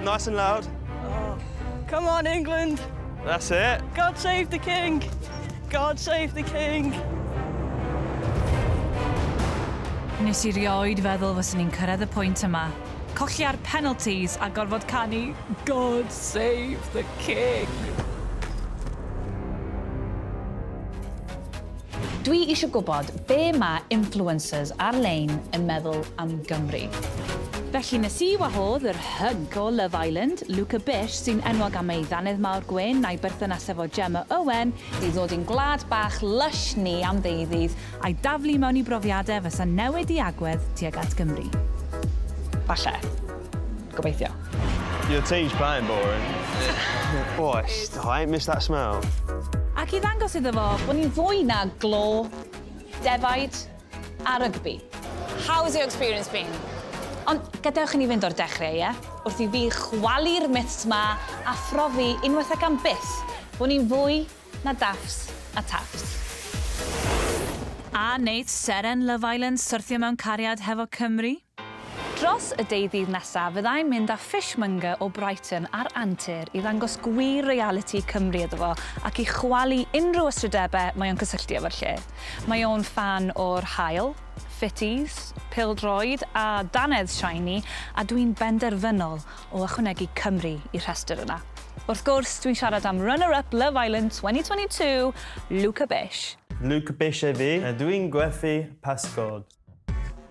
Nice and loud. Oh. Come on, England! That's it. God save the king! God save the king! Nes i rioed feddwl fyswn i'n cyrraedd y pwynt yma. Colli ar penalties a gorfod canu God save the king! Dwi eisiau gwybod be mae influencers ar-lein yn meddwl am Gymru. Felly nes i wahodd yr hunk o Love Island, Luca Bish, sy'n enwog am ei ddannedd mawr gwyn a'i berthynas efo Gemma Owen, i ddod i'n gwlad bach lysh ni am ddeuddydd a'i daflu mewn i brofiadau fysa newid i agwedd tuag at Gymru. Falle. Gobeithio. Your team's playing boring. Boy, I ain't missed that smell. Ac i ddangos iddo fo bod ni'n fwy na glo, defaid a rygbi. How's your experience been? Ond gadewch i ni fynd o'r dechrau, ie? Wrth i fi chwalu'r myths 'ma a phrofi unwaith ac am byth bod ni'n fwy na daffs a taffs. A wneith seren Love Island syrthio mewn cariad hefo Cymru? Dros y deuddydd nesaf fyddai'n mynd â fishmonger o Brighton ar antur i ddangos gwir realiti Cymru iddo fo ac i chwalu unrhyw ystrydebau mae o'n cysylltu efo'r lle. Mae o'n ffan o'r haul, fitties, pêl-droed a dannedd shiny a dwi'n benderfynol o ychwanegu Cymru i'r rhestr yna. Wrth gwrs, dwi'n siarad am runner-up Love Island 2022, Luca Bish. Luca Bish e fi, a dwi'n gwerthu pysgod.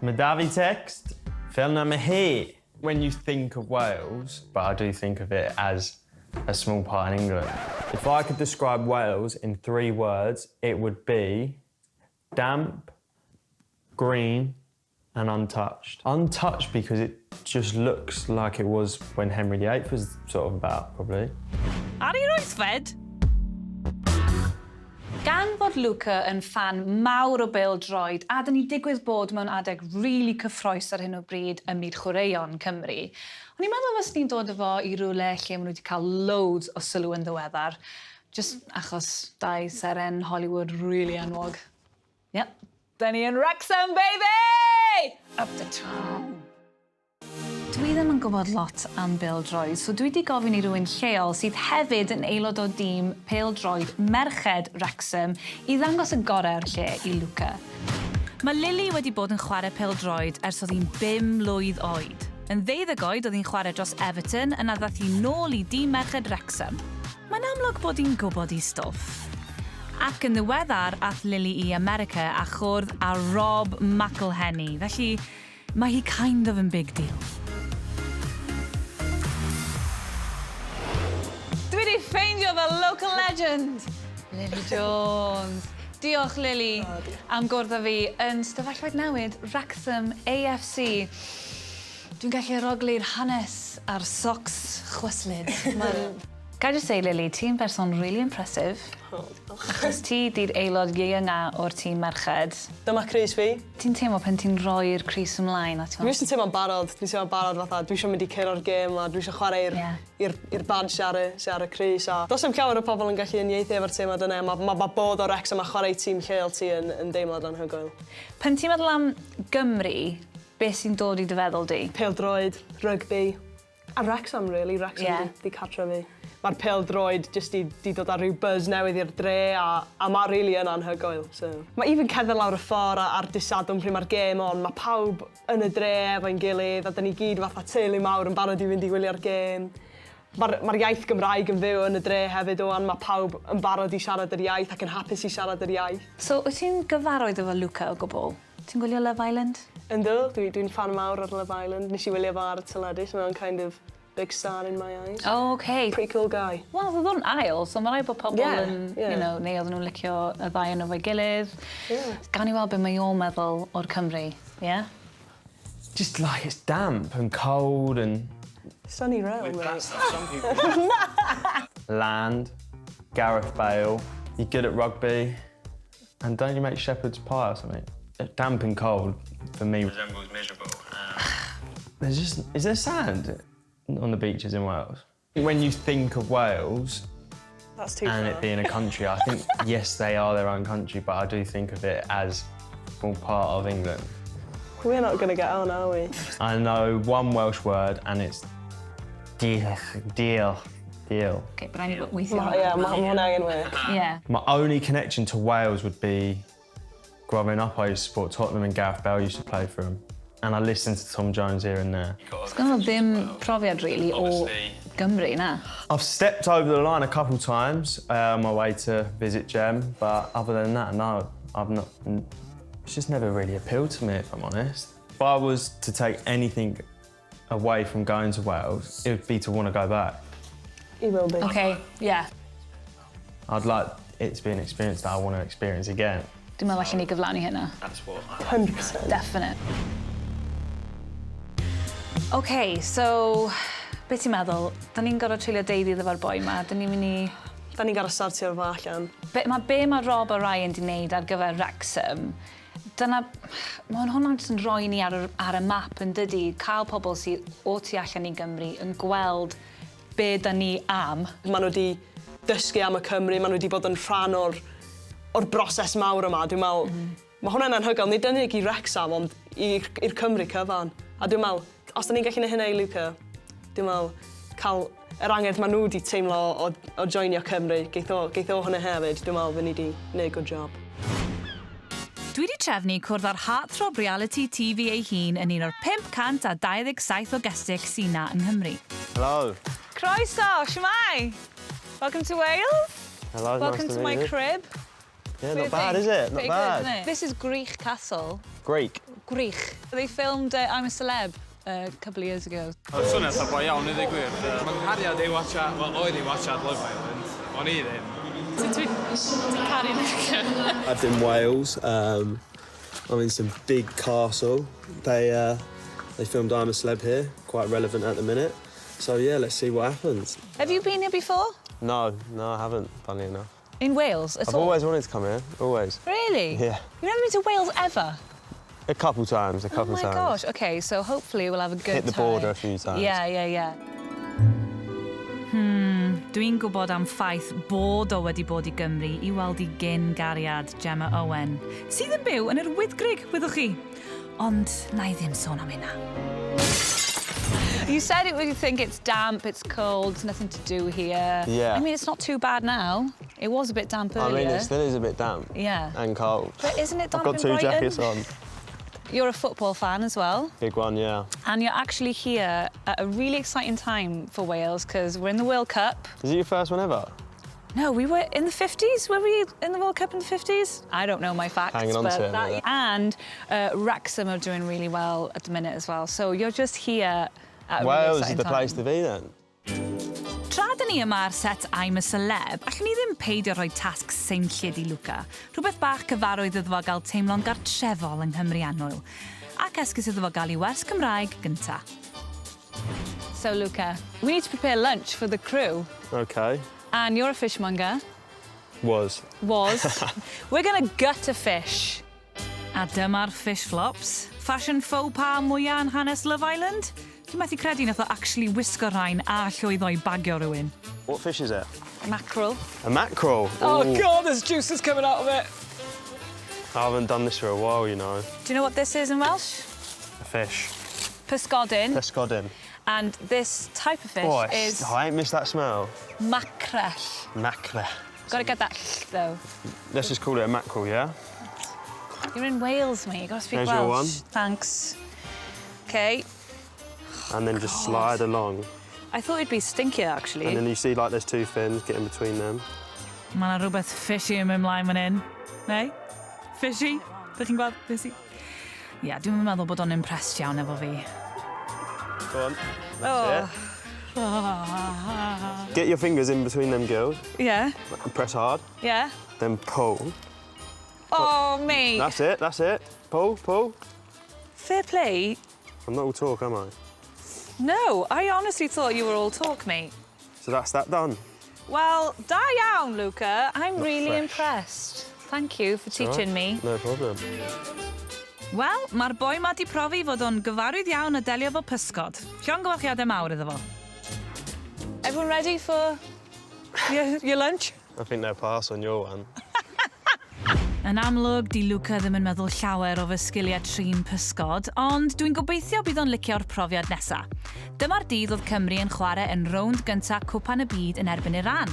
Mae 'da fi text, fel 'na mae hi. When you think of Wales, but I do think of it as a small part in England. If I could describe Wales in 3 words, it would be damp, green, and untouched. Untouched because it just looks like it was when Henry VIII was sort of about, probably. Ar ei roesfed? Gan fod Luca yn ffan mawr o bêl-droed a 'dyn ni digwydd bod mewn adeg rili cyffrous ar hyn o bryd ym myd chwaraeon Cymru, o'n i'n meddwl fyswn i'n dod â fo i rywle lle ma' nhw 'di cael loads o sylw yn ddiweddar, jyst achos dau seren Hollywood rili enwog. Yep, 'dyn ni yn Wrexham baby! Up the town! Dwi ddim yn gwybod lot am bêl-droed, so dwi 'di gofyn i rywun lleol sydd hefyd yn aelod o dîm pêl-droed merched Wrexham i ddangos y gorau o'r lle i Luca. Mae Lily wedi bod yn chwarae pêl-droed ers oedd hi'n bum mlwydd oed. Yn ddeuddeg oed oedd hi'n chwarae dros Everton, yna ddaeth hi nôl i dîm merched Wrexham. Mae'n amlwg bod hi'n gwybod ei stwff. Ac yn ddiweddar ath Lily i America a chwrdd â Rob McElhenney, felly Mae hi kind of yn big deal. Dwi 'di ffeindio fy local legend! Lily Jones. Diolch Lily am gwrdd â fi yn Stafelloedd Newid Wrexham AFC. Dwi'n gallu arogli'r hanes a'r socks chwyslyd. Ma'n... Ga i jyst deud Lily, ti'n berson rili impressive. O diolch. Achos ti 'di'r aelod ieuenga o'r tîm merched. Dyma crys fi. Ti'n teimlo pan ti'n rhoi'r crys ymlaen a t'mo'? Dwi jyst yn teimlo'n barod, dwi'n teimlo'n barod fatha dwi isio mynd i curo'r gêm a dwi isio chware i'r... Ie. ...i'r i'r badge sy ar y sy ar y crys a do's dim llawer o pobol yn gallu uniaethu efo'r teimlad yna a ma' ma' ma' bod o Wrecsam a chware i tîm lleol ti yn yn deimlad anhygoel. Pan ti'n meddwl am Gymru, beth sy'n dod i dy feddwl di? Pêl-droed, rygbi, A Wrecsam really, Wrecsam 'di 'di cartre fi. Ma'r pêl-droed jyst 'di 'di dod â rhyw buzz newydd i'r dre a a ma' rili yn anhygoel so. Ma' even cerdded lawr y ffor' a ar dy' Sadwrn pryd ma'r gêm on ma' pawb yn y dre efo'n gilydd a 'dyn ni gyd fatha teulu mawr yn barod i fynd i wylio'r gêm. Ma'r ma'r iaith Gymraeg yn fyw yn y dre hefyd ŵan ma' pawb yn barod i siarad yr iaith ac yn hapus i siarad yr iaith. So wyt ti'n gyfarwydd efo Luca o gwbwl? Ti'n gwylio Love Island? Yndw, dwi dwi'n ffan mawr o'r Love Island. Nes i wylio fo ar y teledu so mae o'n kind of big star in my eyes. O ok. Pretty cool guy. Wel o'dd o'n ail so ma' raid bod pobol yn... Ie ie. ...you know neu odden nw'n licio y ddau o n'w efo'i gilydd. Ie. Gawn ni weld be' mae o'n meddwl o'r Cymry, ie? Just like it's damp and cold and... Sunny Rail mate. Some people. Land, Gareth Bale, you're good at rugby. And don't you make shepherd's pie or something? Damp and cold, for me... Resembles miserable. There's just... Is there sand on the beaches in Wales? When you think of Wales... That's too And far. it being a country, I think, yes, they are their own country, but I do think of it as all part of England. We're not gonna get on, are we? I know one Welsh word and it's... Diolch, diolch, diolch. Okay, but I need weithio. Ie, mae hwnna angen work. Yeah. My only connection to Wales would be growing up, I used to support Tottenham and Gareth Bale used to play for him. And I listened to Tom Jones here and there. Sgynno fo ddim profiad, really, o Gymru, na. I've stepped over the line a couple times on my way to visit Jem, but other than that, no, I've not. It's just never really appealed to me, if I'm honest. If I was to take anything away from going to Wales, it would be to want to go back. He will be. Okay, yeah. I'd like it to be an experience that I want to experience again. Dwi'n meddwl allan ni gyflawni hynna. 100%. Definite. OK, so, beth ti'n meddwl? Da ni'n gorfod treulio deuddydd efo'r boi ma. Da ni'n mynd i. Da ni'n gorfod sortio fo allan. Be mae Rob a Ryan di wneud ar gyfer Wrexham, dyna. Mae hwnna'n jyst yn rhoi ni ar y map yn dydy. Cael pobl sydd o tu allan i Gymru yn gweld be da ni am. Maen nhw wedi dysgu am y Cymru, maen nhw wedi bod yn rhan o'r broses mawr yma. Dwi'n meddwl, mae hwnna'n anhygoel, nid yn unig i Wrexham, ond i'r Cymru cyfan. A dwi'n meddwl, os da ni'n gallu gwneud hynna i Luca, dwi'n meddwl, cael yr angerdd maen nhw wedi teimlo o joinio Cymru, geith o hwnna hefyd, dwi'n meddwl fy ni wedi gwneud good job. Dwi wedi trefnu cwrdd â'r heartthrob reality TV ei hun yn un o'r 527 o gestyll sy'n na yng Nghymru. Hello. Croeso, shwmae! Welcome to Wales. Hello, Welcome nice to to my meet you. crib. Yeah, What do you not bad, think? is it? Not Pretty bad. good, isn't it? This is Gwrych Castle. Greek. Gwrych. They filmed I'm a Celeb a couple of years ago. Swnio fatha boi iawn i ddweud gwir. Mae nghariad ei watcha, wel oedd ei watchad Love Island, o'n i ddim. Dwi'n caru Luca. I've in Wales. I'm in some big castle. They filmed I'm a Celeb here. Quite relevant at the minute. So yeah, let's see what happens. Have you been here before? No, I haven't. Funny enough, In Wales at I've all? always wanted to come here. Always. Really? Yeah. You've never been to Wales ever? A couple times. A couple Oh my times. gosh. Okay, so hopefully we'll have a good Hit the time. border a few times. Yeah. Dwi'n gwybod am ffaith bod o wedi bod i Gymru i weld ei gyn gariad Gemma Owen, sydd yn byw yn yr Wyddgrug, wyddwch chi. Ond na i ddim sôn am hynna. You said it when you think it's damp, it's cold, there's nothing to do here. Yeah. I mean, it's not too bad now. It was a bit damp I earlier. mean, it still is a bit damp. Yeah. And cold. But isn't it damp I've got in two Brighton? jackets on. You're a football fan as well. Big one, yeah. And you're actually here at a really exciting time for Wales because we're in the World Cup. Is it your first one ever? No, we were in the 50s. Were we in the World Cup in the 50s? I don't know my facts. Hanging on but to it, that, yeah. And Wrexham are doing really well at the minute as well. So you're just here at a really Wales is exciting the time. place to be then. Tra dyn ni yma ar set I'm a Celeb, allwn ni ddim peidio rhoi tasg seimllyd i Luca. Rhywbeth bach cyfarwydd iddo fo gael teimlo'n gartrefol yng Nghymru annwyl. Ac esgus iddo fo gael ei wers Cymraeg gynta. So Luca, we need to prepare lunch for the crew. Okay. And you're a fishmonger. Was. Was. We're gonna gut a fish. A dyma'r fish flops. Fashion faux pas mwyaf yn hanes Love Island. Dwi'n methu credu nath o actually wisgo rhain a llwyddo i bagio rhywun. What fish is it? Mackerel. A mackerel. Oh Ooh. God, there's juices coming out of it. I haven't done this for a while. Do you know what this is in Welsh? A fish. Pysgodyn. Pysgodyn. And this type of fish Oh, is I ain't missed that smell. mackerel. Mackerel. Got to get that ll, though. Let's just call it a mackerel, yeah? You're in Wales, mate. You've got to speak There's Welsh. your one. Thanks. Okay. And then just slide along. I thought it'd be stinkier, actually. And then you see like there's two fins, get in between them. Mae yna rhywbeth fishy yn mynd mlaen fan hyn. Neu? Fishy? Dych chi'n gweld fishy? Ie, yeah, dwi'n meddwl bod o'n impressed iawn efo fi. Go on. That's it. Get your fingers in between them gills. And press hard. Then pull. Oh, mate. That's it, that's it. Pull, pull. Fair play. I'm not all talk, am I? No, I honestly thought you were all talk, mate. So that's that done. Well, da iawn, Luca. I'm Not really fresh. impressed. Thank you for teaching All me. right, No problem. Wel, mae'r boi ma di profi fod o'n gyfarwydd iawn a delio efo pysgod. Llongyfarchiadau mawr iddo fo. Everyone ready for your lunch? I think they'll pass on your one. Yn amlwg, di Luca ddim yn meddwl llawer o fy sgiliau trin pysgod, ond dwi'n gobeithio bydd o'n licio'r profiad nesa. Dyma'r dydd oedd Cymru yn chwarae yn rownd gynta Cwpan y Byd yn erbyn Iran.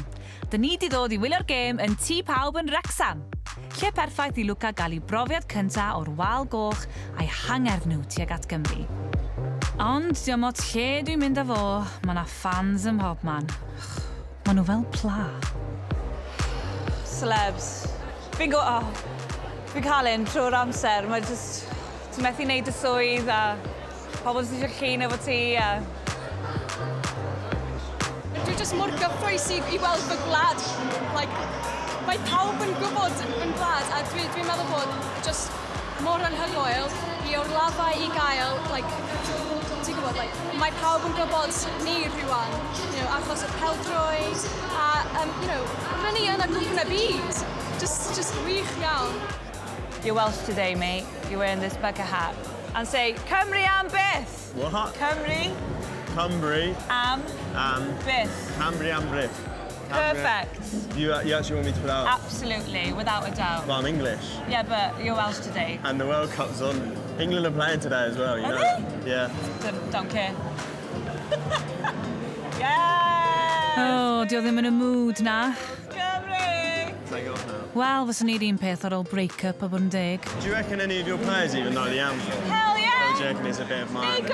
Dyn ni 'di ddod i wylio'r gêm yn Tŷ Pawb yn Wrecsam! Lle perffaith i Luca gael ei brofiad cynta o'r Wal Goch a'i hangerdd nhw tuag at Gymru. Ond, dio'm ots lle dwi'n mynd â fo, ma' 'na ffans ym mhobman. Maen nhw fel pla. Celebs. Fi'n go... Oh, fi'n cael un trwy'r amser. Mae just... Ti'n methu wneud y swydd a pobl sydd eisiau llun efo ti a... Dwi jyst mor gyffrous i weld fy gwlad. Like, mae pawb yn gwybod fy gwlad a dwi'n dwi meddwl bod just mor anhygoel i o'r lafau i gael, like, ti'n gwybod, like, mae pawb yn gwybod ni rhywun, achos y pêl-droed a, rydyn ni yn y Cwpan y Byd. Just wych iawn. You're Welsh today, mate. You're wearing this bucket hat. And say, "Cymru am byth!" What? Cymru Cymru am am byth. Cymru am byth. Perfect. You actually want me to put out? Absolutely, without a doubt. Well, I'm English. Yeah, but you're Welsh today. And the World Cup's on. England are playing today as well, you Are know. they? Yeah. Don't care. Yes! Oh, di o ddim yn y mood na. Cymru! Take it off now. Wel, fyswn i'r un peth ar ôl break-up a bod yn deg. Do you reckon any of your players even know the anthem? Hell yeah! Or do you reckon it's a bit of mine?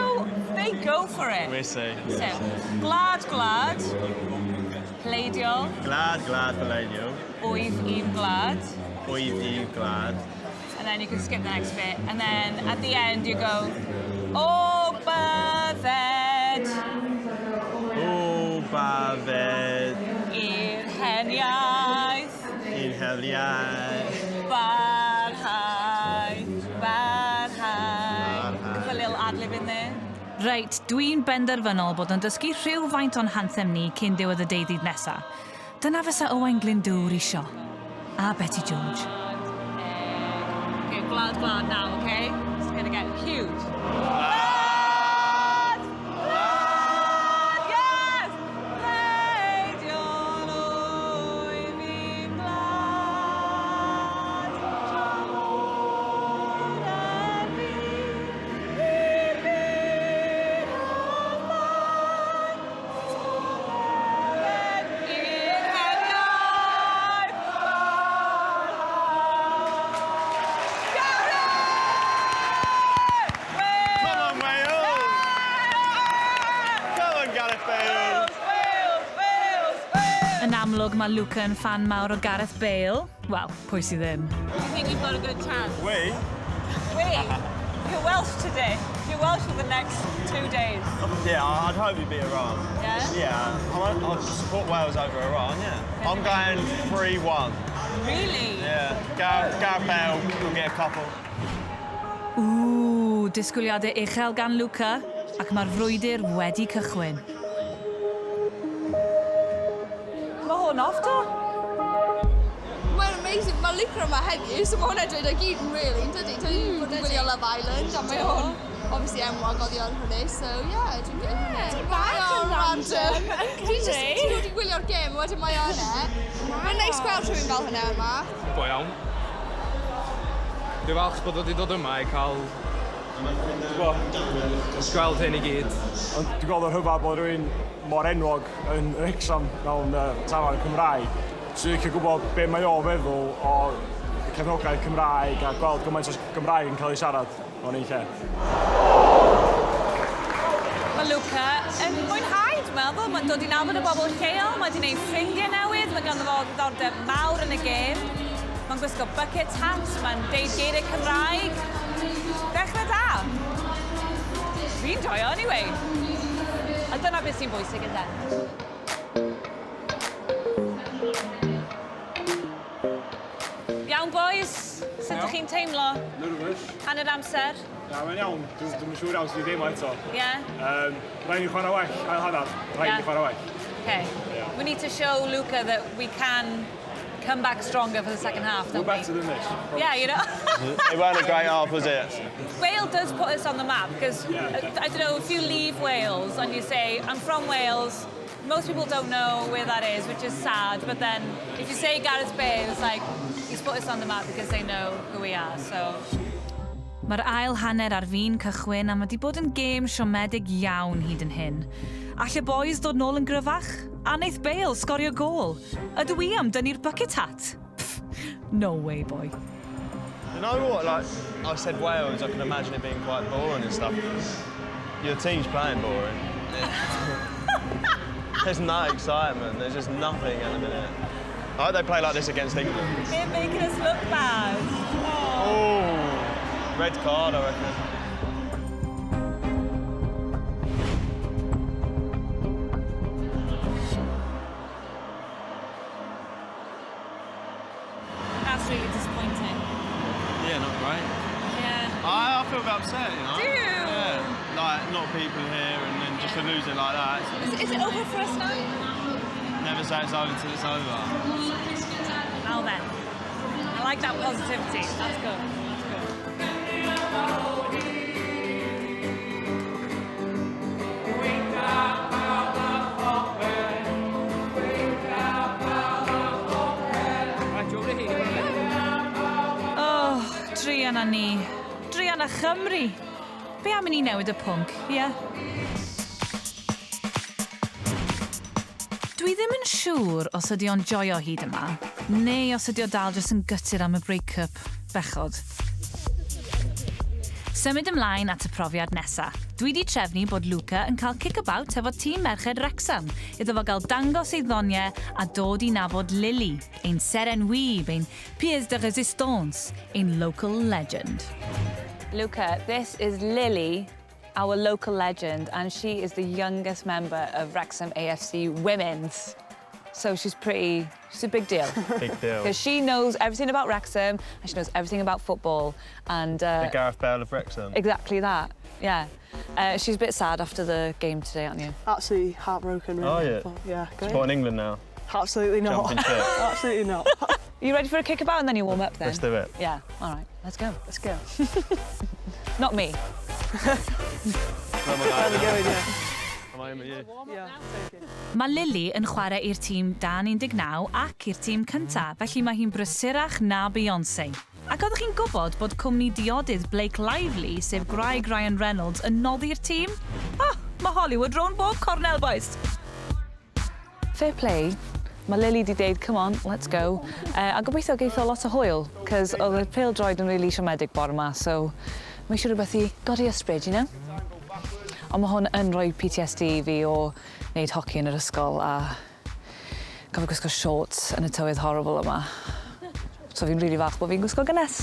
They go for it. We'll see. So, "Gwlad, gwlad, pleidiol," "Gwlad, gwlad, pleidiol." "Wyf i'n gwlad." "Wyf i gwlad." And then you can skip the next bit. And then at the end you go, "O bydded" "O bydded" "i'r hen iaith" "I'r hen iaith" "Barhau, barhau." "Barhau." Put a little ad-lib in there. Reit, dwi'n benderfynol bod yn dysgu rhywfaint o'n hanthem ni cyn diwedd y deuddydd nesa. Dyna fysa Owain Glyndŵr isio. A Betty George. Okay, "Gwlad, gwlad" now, okay? It's gonna get huge. Gwlad! Gwlad! Yes! Pleidiol wyf i'n gwlad. Tramor yn fydd, i'r byd o'r blaen. I'r hen iaith barhau. Come on, Wales! Come on, Gareth Bale! Wales, Wales, Wales! Yn amlwg mae Luca yn ffan mawr o Gareth Bale. Wel, pwy sydd ddim? Do you think we've got a good chance? We? We? You're Welsh today. You're Welsh for the next 2 days. Yeah, I'd hope we beat Iran. Yeah? Yeah, I'd support Wales over Iran, yeah. I'm going 3-1. Really? Yeah, Gareth Bale will get a couple. Ww, disgwyliadau uchel gan Luca, ac mae'r frwydr wedi cychwyn. Mae hwn off to? Mae'n amazing. Mae Luca yma heddiw, so mae hwnna'n dweud o gyd yn really, yn dydi? Dwi wedi bod yn gwylio Love Island, a mae hwn, obviously enwog oddi ar hynny, so yeah, dwi'n yeah. Bach yn random yn Dwi'n just, Cymru. ti'n wedi gwylio'r gêm, a wedyn mae o yna. Mae'n neis gweld rhywun fel hynna yma. Bo iawn. Dwi'n falch bod wedi dod yma i cael gweld hyn i gyd. Ond dwi'n gweld o'r rhyfedd bod rhywun mor enwog yn Wrexham mewn tafarn Cymraeg. Dwi'n licio gwybod be mae o feddwl o cefnogaeth Cymraeg a gweld gymaint o Gymraeg yn cael ei siarad o'n un lle. Mae Luca yn mwynhau, dwi'n meddwl. Mae'n dod i nabod y bobl lleol, mae wedi gwneud ffrindiau newydd, mae ganddo fo ddiddordeb mawr yn y gêm. Mae'n gwisgo bucket hat, mae'n deud geiriau Cymraeg. Dechrau da. Fi'n joio anyway. A dyna beth sy'n bwysig ynde. Iawn, boys, sut ydych chi'n teimlo? Nervous. Hanner amser? Na, mae'n iawn. Dwi'n siŵr iawn sydd wedi deimlo eto. Yeah? Rhaid ni chwarae well, ail hanner. Rhaid ni chwarae well. Okay. We need to show Luca that we can come back stronger for the second half, We're don't we? better than this. Yeah. It weren't a great half, was it? Wales does put us on the map because, I don't know, if you leave Wales and you say, "I'm from Wales," most people don't know where that is, which is sad. But then if you say Gareth Bale, it's like, he's put us on the map because they know who we are, so... Mae'r ail hanner ar fin cychwyn a mae 'di bod yn gêm siomedig iawn hyd yn hyn. All y bois ddod nôl yn gryfach? A wneith Bale sgorio gôl? Ydw i am dynnu'r bucket hat? Pff, no way boy. You know what, like, I said Wales, I can imagine it being quite boring and stuff. Your team's playing boring. There's no excitement, there's just nothing at the minute. I hope they play like this against England. They're making us look bad. Oh, red card, I reckon. That's really disappointing. Yeah, not great. Yeah. I feel a bit upset, you know. Do you? Yeah. Like, not people here and then just to lose it like that. Is it over for us now? Never say it's over till it's over. Now then. I like that positivity. That's good. That's good. Oh, druan â ni. Druan â Chymru. Be am i ni newid y pwnc, ie? Yeah? Dwi ddim yn siŵr os ydi o'n joio hyd yma, neu os ydi o dal jyst yn gutted am y break-up. Bechod. Symud ymlaen at y profiad nesa. Dwi 'di trefnu bod Luca yn cael kickabout efo tîm merched Wrexham, iddo fo gael dangos ei ddoniau a dod i nabod Lily, ein seren wib, ein pièce de résistance, ein local legend. Luca, this is Lily, our local legend, and she is the youngest member of Wrexham AFC Women's. So she's pretty, she's a big deal. Big deal. Because she knows everything about Wrexham and she knows everything about football. And The Gareth Bale of Wrexham. Exactly that, yeah. She's a bit sad after the game today, aren't you? Absolutely heartbroken, really. Oh, yeah. But, yeah, great. Supporting England now. Absolutely not. Jumping ship. Absolutely not. Are you ready for a kickabout and then you warm up then? Let's do it. Yeah, all right, let's go. Let's go. Not me. Where am I There we going go, now? yeah. Am I in with you? Yeah, take it. Mae Lily yn chwarae i'r tîm dan 19 ac i'r tîm cynta, felly mae hi'n brysurach na Beyoncé. Ac oeddech chi'n gwybod bod cwmni diodydd Blake Lively, sef gwraig Ryan Reynolds, yn noddi'r tîm? Oh, mae Hollywood rownd bob cornel, boys! Fair play. Mae Lily 'di deud, come on, let's go. A gobeithio geith o lot o hwyl, cos oedd y pêl-droed yn really siomedig bore 'ma, so mae eisiau rhywbeth i godi ysbryd, you know? Ond mae hwn yn rhoi PTSD i fi o wneud hoci yn yr ysgol a gofio gwisgo shorts yn y tywydd horrible yma. So fi'n really falch bod fi'n gwisgo gynnes.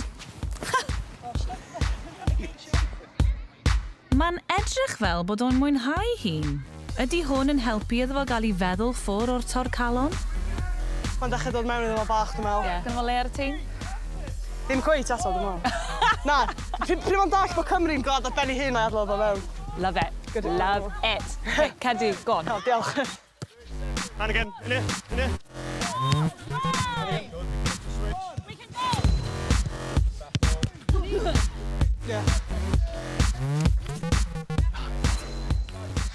Mae'n edrych fel bod o'n mwynhau hun. Ydy hwn yn helpu iddo fo gael ei feddwl ffwr o'r torcalon? Mae'n dechrau dod mewn iddo fo bach, dwi'n meddwl. Yeah. Gynno fo le ar y tîm? Ddim cweit eto, dwi'n meddwl. Na, pryd mae'n dallt bod Cymru'n gwlad ar ben ei hun a'i adael fo mewn. Love it. Good. Love it. Okay, Cedi, go on. Oh, diolch. And again, in here, in here. We can go! Yeah.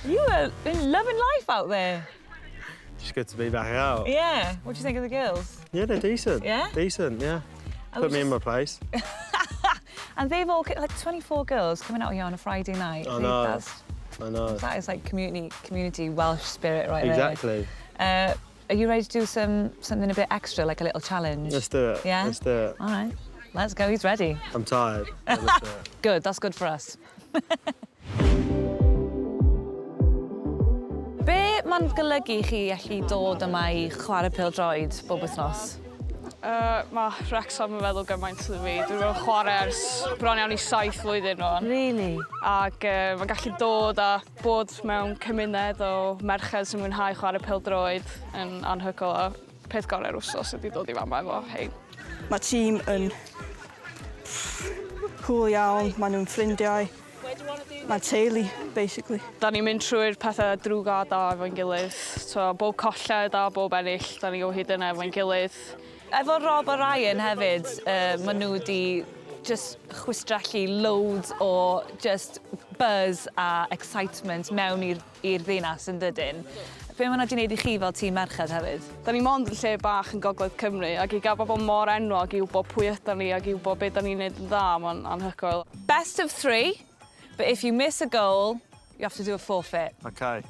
You were in loving life out there. Just good to be back out. Yeah. What do you think of the girls? Yeah, they're decent. Yeah? Decent, yeah. I Put was me in just- my place. And they've all, like 24 girls coming out here on a Friday night. I know. I know. That is like community Welsh spirit right Exactly. there. Are you ready to do something a bit extra, like a little challenge? Let's do it. Yeah? Let's do it. All right. Let's go. He's ready. I'm tired. Yeah, let's do it. Good. That's good for us. Be mae'n golygu i chi allu dod yma i chwarae pêl-droed bob wythnos? Mae Wrexham yn feddwl gymaint iddo fi. Dwi'n bod yn chwarae ers bron iawn i 7 flwyddyn rwan. Really? Ac mae'n gallu dod a bod mewn cymuned o merched sy'n mwynhau chwarae pêl-droed yn anhygoel. A peth gorau'r wsos ydy dod i fama efo hein. Mae tîm yn cool iawn, maen nhw'n ffrindiau, mae'n teulu, basically. Da ni'n mynd trwy'r pethau drwg a da efo'n gilydd. So, bob colled a bob ennill, da ni o hyd yna efo'n gilydd. Efo Rob a Ryan hefyd, maen nhw wedi just chwistrellu loads o just buzz a excitement mewn i'r ddinas yn dydyn. Be mae hwnna 'di wneud i chi fel tîm merched hefyd? Da ni mond yn lle bach yn Gogledd Cymru ac i gael bobl mor enwog i wybod pwy ydyn ni ac i wybod beth da ni'n neud yn dda, mae'n anhygoel. Best of three, but if you miss a goal, you have to do a forfeit. Okay.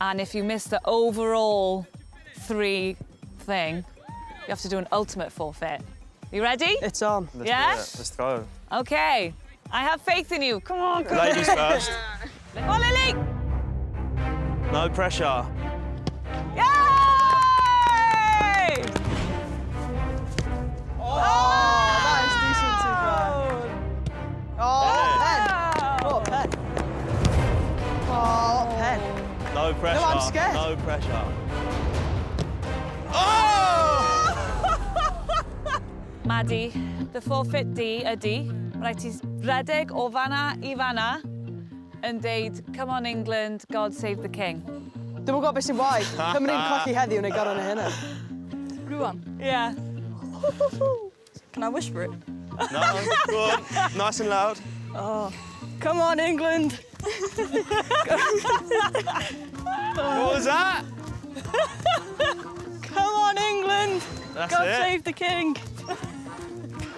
And if you miss the overall three thing, you have to do an ultimate forfeit. You ready? It's on. Let's Yeah? do it. Let's go. Okay. I have faith in you. Come on, come on. Ladies first. Come on, Lily! No pressure. Yay! Oh, that is decent to try. Oh, pen. What a pen. Oh, pen. No pressure. No, I'm scared. No pressure. Oh! Maddie, the forfeit di ydy, rhaid ti redeg o fanna i fanna yn deud, "Come on England, God save the King." Dwi'm yn gwybod beth sy'n waeth. Cymru'n colli heddiw neu gorau na hynna. Rwan, Yeah. can I whisper it? No, go on. Nice and loud. Come on, England! What was that? Come on, England! That's God it. save the King!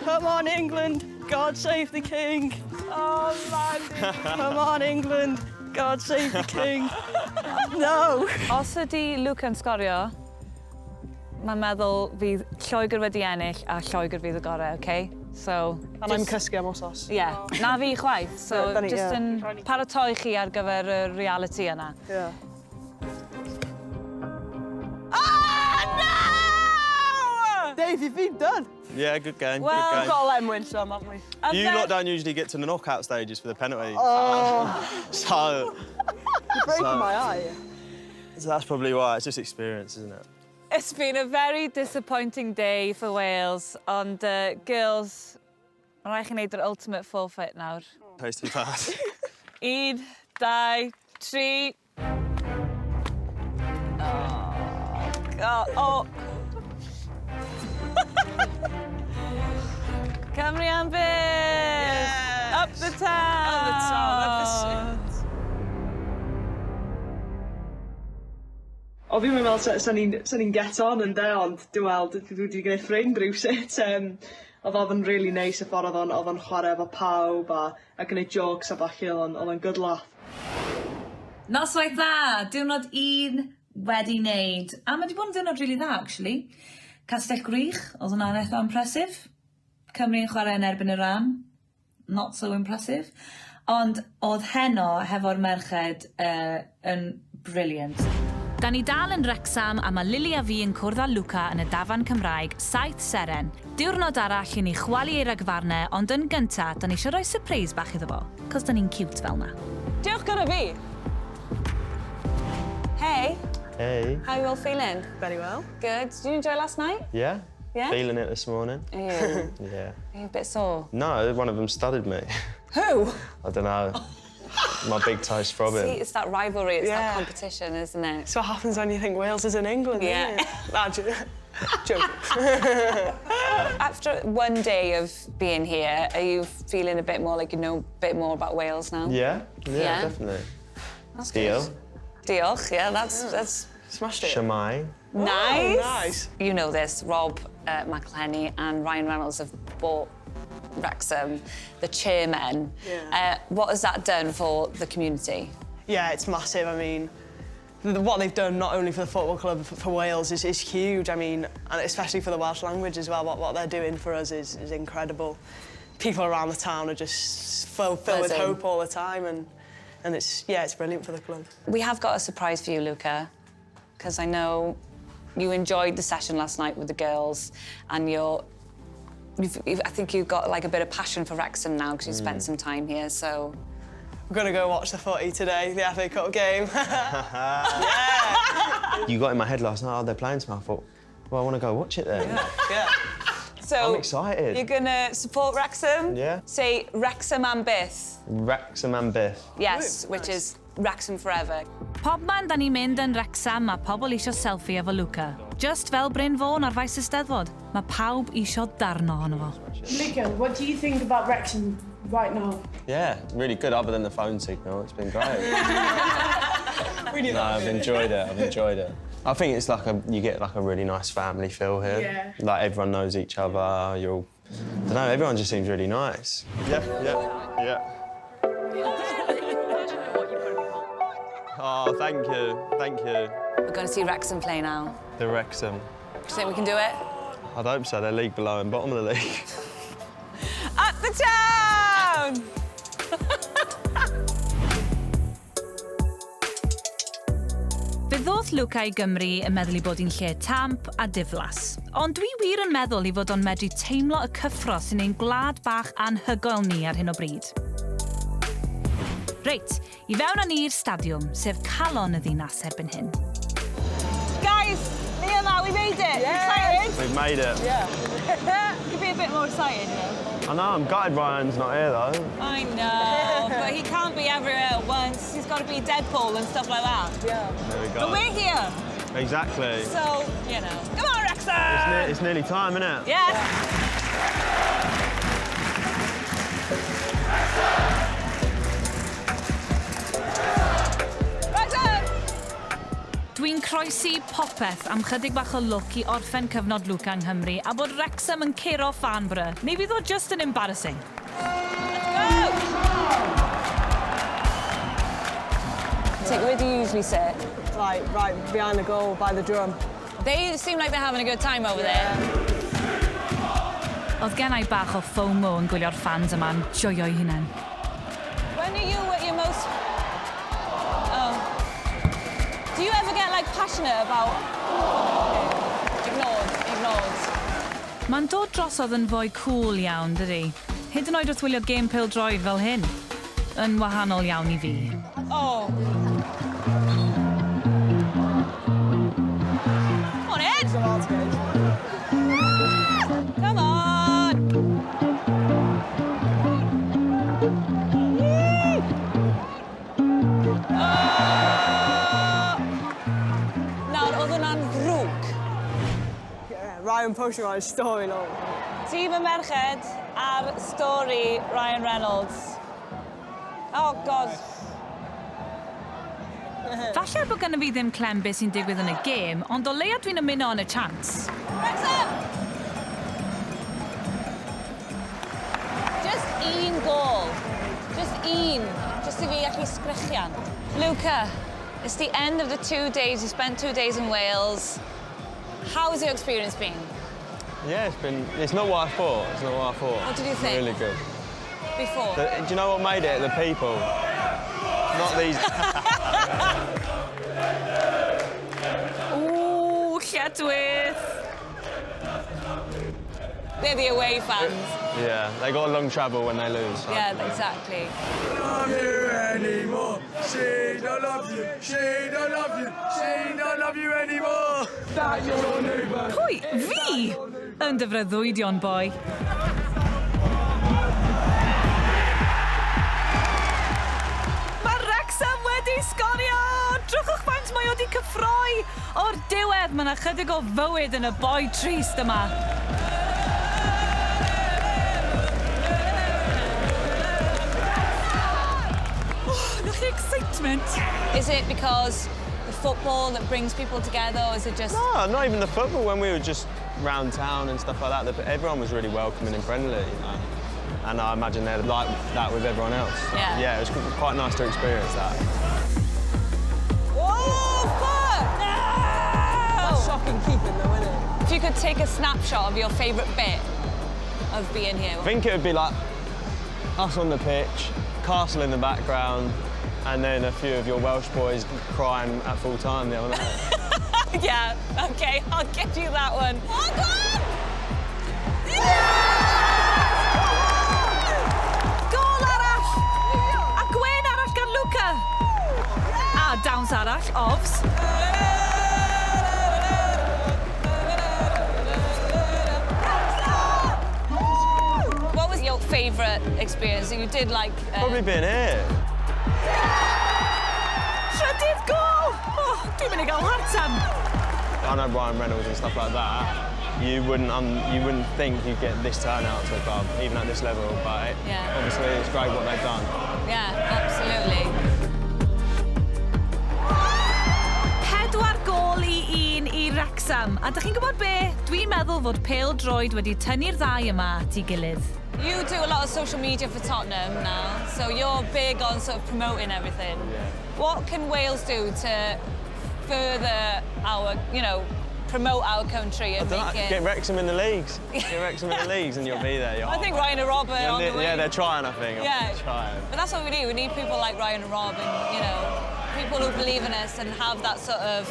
Come on, England! God save the King! Oh, Maddie. Come on, England! God save the King! No! Os ydy Luke yn sgorio, mae'n meddwl fydd Lloegr wedi ennill a Lloegr fydd y gorau, okay? So, And I'm cysgu am wsos. Yeah, na fi chwaith. So, Yeah, da ni, just ie. yn paratoi chi ar gyfer y reality yna. Yeah. Oh, no! Dave, you've been done. Yeah, good game. Well, good We've game. got to let him win some, haven't we? You lot don't usually get to the knockout stages for the penalty. Oh. So, You're breaking So- my eye. so that's probably why. It's just experience, isn't it? It's been a very disappointing day for Wales, ond girls, mae rhaid chi wneud yr ultimate forfeit nawr. Tasty fast. Un, dau, tri. Oh, God. Oh. Cymru am byth! Up the town! Up the town, up the city. O fi'n meddwl sa ni'n sa ni'n get on yn de, ond dwi'n weld dwi wedi gwneud ffrind rywsut. Oedd yn really nice y ffordd oedd o'n chwarae efo pawb a gwneud jokes a ballu, oedd o'n good laugh. Noswaith dda, diwrnod un wedi wneud. A mae wedi bod yn diwrnod really dda, actually. Castell Gwrych, oedd hwnna'n eitha impressive. Cymru yn chwarae yn erbyn Iran. Not so impressive. Ond oedd heno hefo'r merched yn brilliant. Da ni dal yn Wrecsam a mae Lily a fi yn cwrdd â Luca yn y dafarn Cymraeg Saith Seren. Diwrnod arall i ni chwalu ei ragfarnau, ond yn gynta, da ni eisiau rhoi surprise bach iddo fo, cos da ni'n cute fel na. Diolch gyda fi! Hey, Hey. how are you all feeling? Very well. Good. Did you enjoy last night? Yeah? Yeah? Feeling it this morning. Are Yeah. you a bit sore? No, one of them studded me. Who? I don't know. My big toe's throbbing. See, it's that rivalry, it's that Yeah. competition, isn't it? It's what happens when you think Wales is in England, Yeah. isn't it? Nah, joking. After one day of being here, are you feeling a bit more like you know a bit more about Wales now? Yeah, Yeah? definitely. That's Deal. good. Diolch, yeah, that's Smashed it. Shwmae. nice. nice. You know this, Rob McElhenney and Ryan Reynolds have bought Wrexham, the chairmen. Yeah. What has that done for the community? Yeah, it's massive. I mean, what they've done not only for the football club, for Wales, is huge. I mean, and especially for the Welsh language as well. What they're doing for us is incredible. People around the town are just filled with Buzzing. hope all the time, and it's, yeah, it's brilliant for the club. We have got a surprise for you, Luca, because I know you enjoyed the session last night with the girls, and I think you've got like a bit of passion for Wrexham now because you spent some time here. So We're gonna go watch the footy today, the FA Cup game. You got in my head last night, oh, they're playing tomorrow. I thought, well, I want to go watch it then. Yeah. So I'm excited. You're gonna support Wrexham? Yeah. Say Wrexham am byth. Wrexham am byth. Yes, Ooh, which nice. is Wrexham forever. Pobman da ni'n mynd yn Wrexham, mae pobl isio selfie efo Luca. Just fel Bryn Fôn ar faes Eisteddfod, mae pawb isio darno ohono fo. Luca, what do you think about Wrexham right now? Yeah, really good, other than the phone signal. It's been great. No, I've enjoyed it. I've enjoyed it. I think it's like you get like a really nice family feel here. Yeah. Like everyone knows each other. You're all, I don't know, everyone just seems really nice. Yeah. Oh, thank you, thank you. We're going to see Wrexham play now. The Wrexham. Do you think we can do it? I'd hope so. They're league below and bottom of the league. Up the town! Fe ddoth Luca i Gymru yn meddwl ei bod hi'n lle tamp a diflas. Ond dwi wir yn meddwl ei fod o'n medru teimlo y cyffro sy'n ein gwlad bach anhygoel ni ar hyn o bryd. Reit, i fewn â ni i'r stadiwm, sef calon y ddinas erbyn hyn. Guys, Liam, we made it. Yeah. Excited? We've made it. Yeah. Could be a bit more excited, you know. I know, I'm gutted Ryan's not here though. I know, but he can't be everywhere at once. He's got to be Deadpool and stuff like that. Yeah. There we go. But we're here, Exactly. so, you know. Come on, Wrexham! It's nearly time, isn't it? Yes! Wrexham! Dwi'n croesi popeth am chydig bach o lwc i orffen cyfnod Luca yng Nghymru a bod Wrexham yn curo Farnborough, neu fydd o just yn embarrassing. Let's go! Take, where do you usually sit? Like, right behind the goal, by the drum. They seem like they're having a good time over there. Oedd gen i bach o FOMO yn gwylio'r fans yma'n joio'i hunain. When are you at your most... Oh. Do you ever get, like, passionate about... Okay. Ignored, ignored. Mae'n dod drosodd yn fwy cool iawn, dydy? Hyd yn oed wrth wylio gêm pêl-droed fel hyn. Yn wahanol iawn i fi. Oh. Come on, Ed! Come on! Woo! Oh! Nawr, oedd hwnna'n ddrwg. Yeah, Ryan posting on his story, lol. Tîm y merched ar stori Ryan Reynolds. Oh, God. Falle bod gynno fi ddim clem beth sy'n digwydd yn y gêm, ond o leia dwi'n ymuno yn y chants. Wrexham! Just un gol. Just un. Just i fi allu sgrechian. Luca, it's the end of the 2 days. You spent 2 days in Wales. How has your experience been? Yeah, it's not what I thought. It's not what I thought. What did you think? Really good. Before? Do you know what made it? The people. Not these. Ooh, lledrith! They're the away fans. Yeah, they got a long travel when they lose. So. Yeah, exactly. Love you anymore. She don't love you. She don't love you. She don't love you anymore. That your neighbour. Pwy? Fi? Yn dy freuddwydion, boi. Mae Wrexham wedi sgorio! Drychwch faint mae o wedi cyffroi! O'r diwedd, mae yna chydig o fywyd yn y boi trist yma. Oh, 'na chi excitement. Is it because the football that brings people together, or is it just... No, not even the football. When we were just round town and stuff like that, everyone was really welcoming and friendly. And I imagine they're like that with everyone else. Yeah. Yeah, it was quite nice to experience that. Oh, fuck! No! That's shocking keeping, though, isn't it? If you could take a snapshot of your favourite bit of being here. I think it would be like us on the pitch, castle in the background, and then a few of your Welsh boys crying at full time the other night. Yeah, okay, I'll give you that one. Oh, go on! Yes! Gol arall! A gwên arall gan Luca! A dawns arall, ofs. What was your favourite experience that you did like? Probably being here. Trydydd gol! Oh, dwi'n mynd i gael heart attack. I know Ryan Reynolds and stuff like that. You wouldn't think you'd get this turnout to a club, even at this level. But obviously, it's great what they've done. Yeah, absolutely. A dych chi'n gwybod be? Dwi'n meddwl fod pêl-droed wedi tynnu'r ddau yma at ei gilydd. You do a lot of social media for Tottenham now, so you're big on sort of promoting everything. Yeah. What can Wales do to further our, you know, promote our country and make it... Get Wrexham in the leagues. Get Wrexham in the leagues and you'll be there. You're I think Ryan and Rob are You're on the way. Yeah, they're trying, I think. Yeah. They're trying. But that's what we need. We need people like Ryan and Rob and, you know, people who believe in us and have that sort of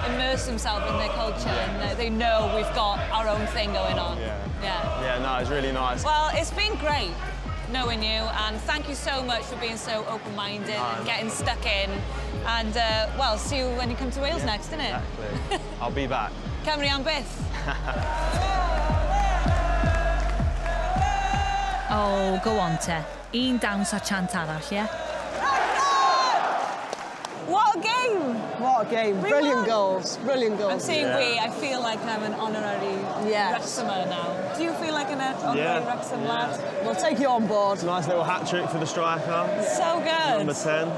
immerse themselves in their culture and they know we've got our own thing going on. Yeah. Yeah. Yeah, no, it's really nice. Well, it's been great knowing you and thank you so much for being so open-minded and getting stuck in. And, well, see you when you come to Wales next, innit? Exactly. I'll be back. Cymru am byth. Oh, go on te. Un dawns a chant arall, ie? Yeah? What a game! What a game. We Brilliant won. goals. Brilliant goals. I'm saying Yeah. we, I feel like I'm an honorary Yes. Wrexhamer now. Do you feel like an honorary Yeah. Wrexham Yeah. lad? We'll take you on board. Nice little hat trick for the striker. So good. Number 10.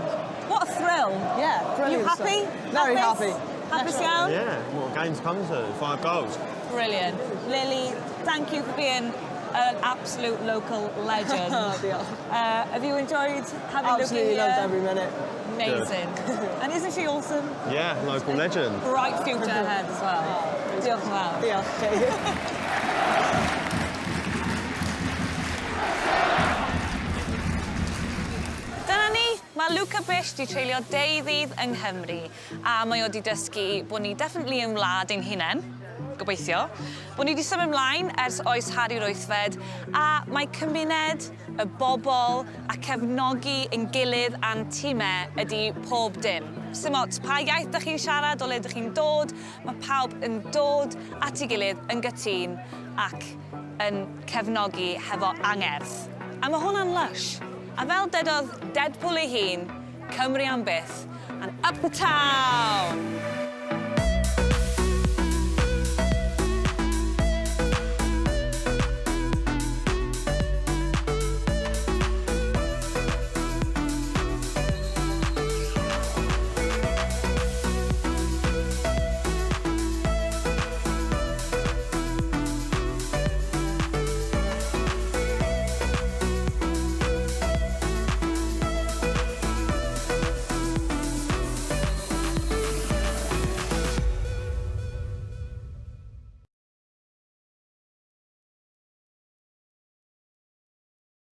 What a thrill. Yeah, brilliant. You happy? stuff. Very happy. Happy iawn? Yeah, what a game's come to. 5 goals. Brilliant. Lily, thank you for being an absolute local legend. Diolch. Have you enjoyed having Absolutely Luca loved here? every minute. Amazing. And isn't she awesome? Yeah, local legend. Bright future ahead as well. Diolch yn fawr. Diolch. Dyna ni, mae Luca Bish 'di treulio deuddydd yng Nghymru a mae o 'di dysgu bod ni definitely yn wlad ein hunain, gobeithio, bod ni 'di symud ymlaen ers oes Harri'r Wythfed a mae cymuned, y bobl a cefnogi ein gilydd a'n timau ydi pob dim. Sim ots pa iaith dych chi'n siarad, o le dych chi'n dod, mae pawb yn dod at ei gilydd yn gytûn ac yn cefnogi hefo angerdd. A mae hwnna'n lush. A fel dedodd Deadpool ei hun, Cymru am byth, and up the town!